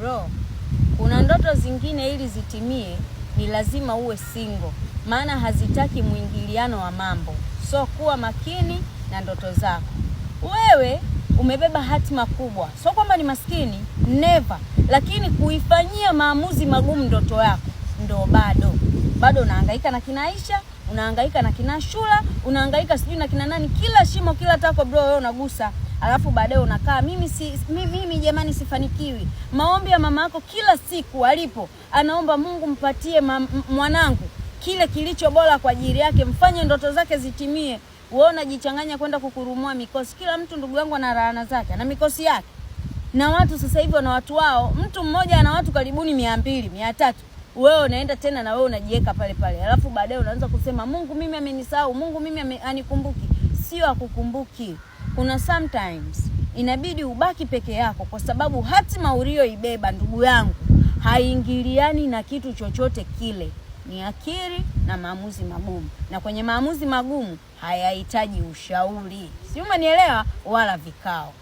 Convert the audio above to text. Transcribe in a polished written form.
Bro, kuna ndoto zingine ili zitimie ni lazima uwe single, maana hazitaki mwingiliano wa mambo. So kuwa makini na ndoto zako. Wewe umebeba hatima kubwa, sio kwamba ni maskini, never, lakini kuifanyia maamuzi magumu ndoto yako ndo bado bado unahangaika na kina Aisha, unahangaika na kina Shula, unahangaika sijui na kina nani, kila shimo, kila tako bro, wewe unagusa, alafu baadaye unakaa mimi si, mimi jamani sifanikiwi. Maombi ya mama yako kila siku alipo anaomba Mungu mpatie mwanangu kile kilicho bora kwa ajili yake, mfanye ndoto zake zitimie. Wewe unajichanganya kwenda kukurumua mikosi. Kila mtu ndugu yangu ana laana zake, ana mikosi yake, na watu sasa hivi wana watu wao. Mtu mmoja ana watu karibuni 200, 300. Wewe unaenda tena na wewe unajiweka pale pale, alafu baadaye unaanza kusema Mungu mimi amenisahau, Mungu mimi anikumbuki. Sio akukumbuki. Kuna sometimes inabidi ubaki peke yako, kwa sababu hatima uliyoibeba ndugu yangu haingiliani na kitu chochote kile. Ni akili na maamuzi magumu, na kwenye maamuzi magumu hayahitaji ushauri, si umenielewa? Wala vikao.